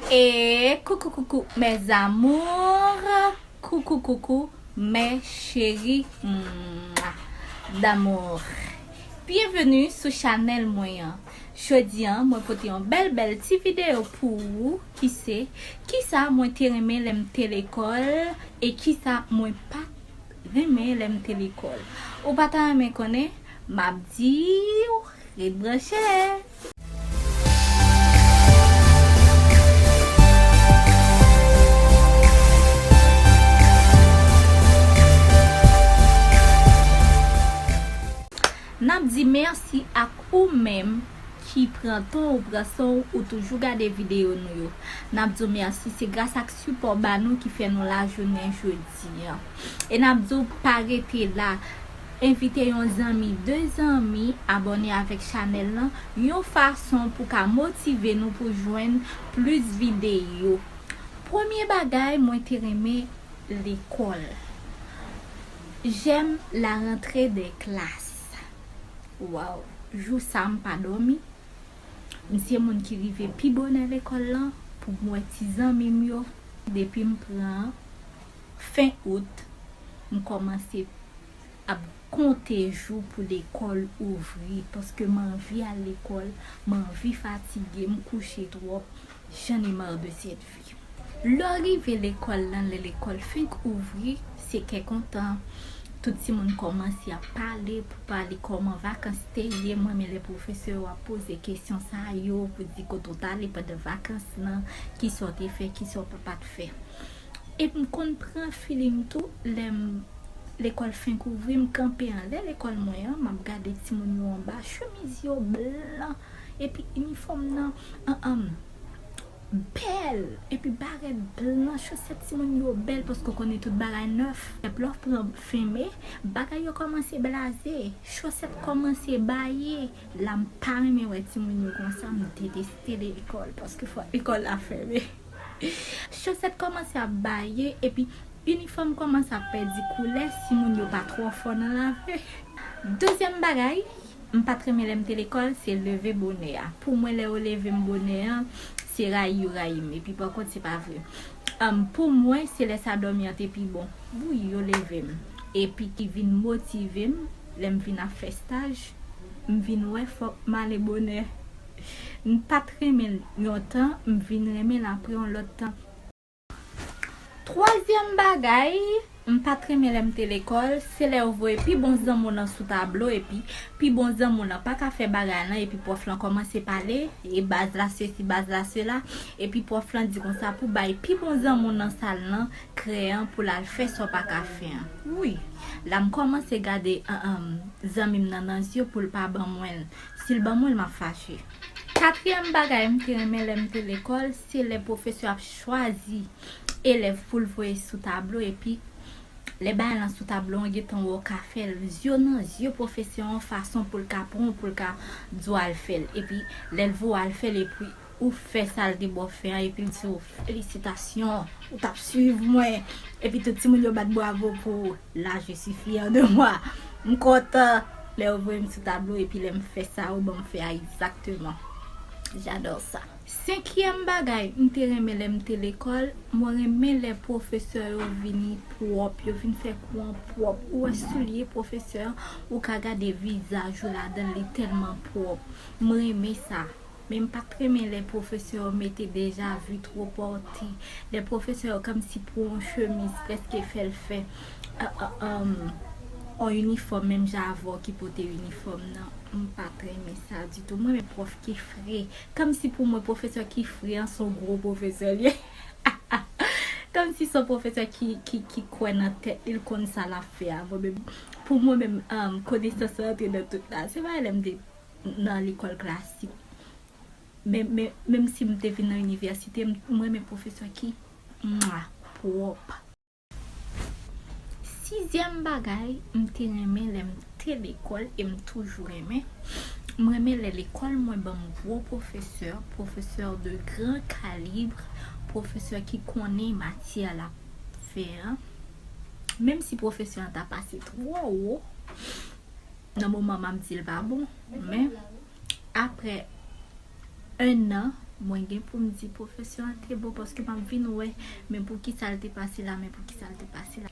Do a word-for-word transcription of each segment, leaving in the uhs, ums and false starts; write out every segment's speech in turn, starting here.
Et coucou, coucou, mes amours. Coucou, coucou, mes chéris. Mouah, d'amour. Bienvenue sou chanèl mwen an. Jodi an, mwen pote yon bèl, bèl ti videyo pou ou ki se kisa mwen te renmen lè m te lekòl e kisa mwen pa t renmen lè m te lekòl. Ou pa ta renmen konnen? M ap di w, ret branche. N ap di mèsi ak ou menm ki pran tan ou, pran san ou, ou toujou gade videyo nou yo. N ap di w mèsi, se gras ak sipò ba nou ki fè nou la jounen jodi an. E n ap di w pa rete la. Envite yon zanmi, de zanmi, abòne avèk chanèl lan, yon fason pou ka motive nou pou jwenn plis videyo. Premye bagay mwen te renmen lekòl. J'aime la rentrée des classes. Waw, jou sa m pa dòmi. M se moun ki rive pi bonè lekòl lan pou m wè ti zanmi m yo. Depi m pran fen out, m kòmanse ap konte jou pou lekòl ouvri, paske m anvi al lekòl, m anvi fatige, m kouche twòp. J'en ai marre de cette vie. Lè w rive lekòl lan, lè lekòl fenk ouvri, se kè kontan. Tout timoun kòmanse ap pale pou pale kòman vakans te ye. Mwen renmen lè pwofesè yo ap poze kesyon sa yo pou di kote w t ale pandan vakans lan, kisa w te fè, kisa w pa, pa t fè. Epi m konn pran feeling tou lè m, lekòl fenk ouvri, m kanpe anlè lekòl mwen an, m ap gade timoun yo anba, chemiz yo blan, epi inifòm nan, an, an, bèl, epi barèt blan, chosèt timoun yo bèl, paske w konnen tout bagay nèf. Epi lè w pran fenmen, bagay yo kòmanse blaze, chosèt kòmanse baye. La m pa renmen wè timoun yo konsa, m deteste lekòl, paske fò lekòl la fèmen. Chosèt kòmanse ap baye, epi inifòm kòmanse ap pèdi koulè si moun yo pa twò fò nan lave. Dezyèm bagay, m pa t renmen lè m te lekòl, se leve bonè a. Pou mwen, lè yo leve m bonè an, se rayi yo rayi m. Epi pa kont, se pa vre. Ann, pou mwen, se lè sa dòmi an te pi bon. Wi, yo leve m. Epi ki vin motive m, lè m vin ap fè staj, m vin wè fòk m ale bonè. M pa t renmen l yon tan, m vin renmen l apre yon lòt tan. Twazyèm bagay, m pa t renmen lè m te lekòl, se lè yo voye pi bon zanmi w nan sou tablo, epi pi bon zanmi w nan pa ka fè bagay lan, epi pwòf lan kòmanse pale, e baz la sesi, baz la sela, epi pwòf lan di konsa pou bay pi bon zanmi w nan sal lan krè an pou l al fè sa w pa ka fè an. Wi, la m kòmanse gade, an, an, zanmi m nan nan zye pou l pa ban mwen l. Si l ban mwen l, m ap fache. Katriyèm bagay m te renmen lè m te lekòl, se lè pwofesè ap chwazi elèv pou l voye sou tablo, epi lè bagay lan sou tablo an, gentan wè w ka fè l zye nan zye pwofesè an, fason pou l ka pran w, pou l ka di w al fè l. Epi lè l voye w al fè l, epi ou fè sa l te ba w fè an, epi l di w, felisitasyon, ou t ap swiv mwen. Epi tout timoun yo bat bravo pou ou. La, je suis fière de moi. M kontan lè yo voye m sou tablo, epi lè m fè sa yo ban m fè a egzakteman. J'adore ça. Senkyèm bagay m te renmen lè m te lekòl, mwen renmen lè pwofesè yo vini pwòp, yo vin fè kou an pwòp. Ou wè soulye pwofesè, ou ka gade vizaj ou ladan l, li tèlman pwòp. Mwen renmen sa. Men m pa t renmen lè pwofesè yo mete deja vi twò pòte. Lè pwofesè yo kòmsi pran yon chemiz, prèske fè l fè, a, a, um, yon inifòm menm jan avè w ki pote inifòm nan. M pa t renmen sa ditou. Mwen renmen pwòf ki fre. Kòmsi pou mwen, pwofesè ki fre an, se yon gwo pwofesè li ye. Kòmsi se yon pwofesè ki, ki, ki kwè nan tèt li, l konn sa l ap fè a. Mwen menm, pou mwen menm, um, konesans rantre nan tout la. Se pa lè m te nan lekòl klasik. Men, men, menm si m te vin nan inivèsite, m, m renmen pwofesè ki, mwa, pwòp. Sizyèm bagay m te renmen lè m te lekòl e m toujou renmen, m renmen lè lekòl mwen ban m gwo pwofesè, pwofesè de gran kalib, pwofesè ki konnen matyè l ap fè an. Menm si pwofesè an ta pase twò wo, nan moman m ap di l pa bon, men apre en an, Mwen gen pou m di pwofesè an te bon paske m ap vin wè, men poukisa l te pase la, men poukisa l te pase la.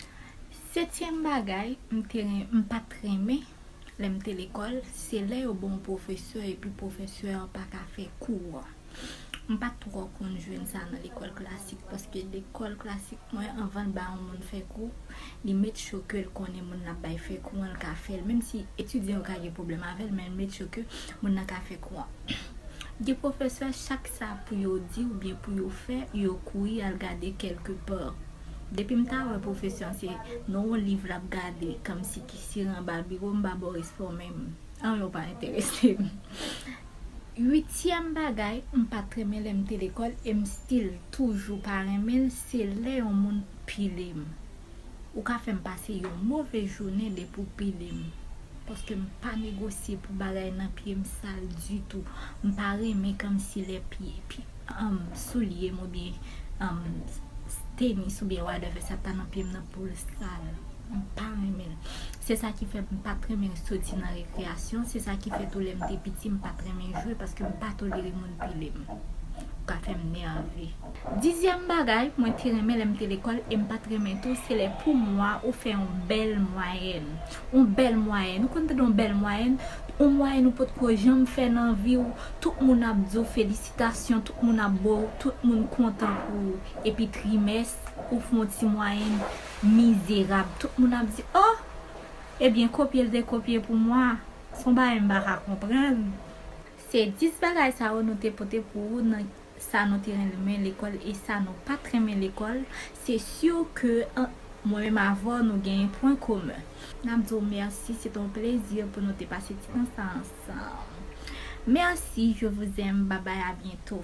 Setyèm bagay, m te ren- m pa t renmen lè m te lekòl, se lè yo ba w pwofesè epi pwofesè an pa ka fè kou an. M pa t twò konn jwenn sa nan lekòl klasik, paske lekòl klasik mwen, anvan l ba yon moun fè kou, li make sure ke l konnen moun l ap bay fè kou an, l ka fè l. Menm si etidyan yo ka gen pwoblèm avè l, men l make sure ke moun nan ka fè kou an. Gen pwofesè, chak sa pou yo di oubyen pou yo fè, yo kouri al gade kèlke pa. Depi m ta wè pwofesè an se nan yon liv l ap gade, kòmsi ki sere anba biwo, m pa ba w respè w menm. Anyen w pa enterese m. Uityèm bagay, m pa t renmen lè m te lekòl e m still toujou pa renmen l, se lè yon moun pile m. Ou ka fè m pase yon move jounen depi w pile m. Paske m pa negosye pou bagay nan pye m sal ditou. M pa renmen kòmsi lè pye, pye, um, soulye m oubyen, um, tenis oubyen whatever sa ta nan pye m nan pou l sal. M pa renmen l. Se sa ki fè m pa t renmen soti nan rekreyasyon. Se sa ki fè tou lè m te piti, m pa t renmen jwe paske m pa tolere moun pile m. Ou ka fè m nève. Dizyèm bagay, mwen te renmen lè m te lekòl e m pa t renmen tou, se lè pou mwa ou fè yon bèl mwayèn. Yon bèl mwayèn. Ou konn tande yon bèl mwayèn? Yon mwayèn ou potko janm fè nan vi w. Tout moun ap di w felisitasyon, tout moun ap ba w, tout moun kontan pou ou. Epi trimès, ou fè yon ti mwayèn mizerab. Tout moun ap di, oh! Ebyen, kopye l te kopye pou mwa. Se yon bagay m pa ka konprann. Se dis bagay sa yo nou te pote pou ou nan sa nou te renmen lekòl e sa nou pa t renmen lekòl. Se si ke, an, mwen menm avè w, nou gen pwen komen. N ap di w mèsi, se te yon plezi pou nou te pase ti tan sa ansanm. Mèsi, je vous aime, bye bye, à bientôt.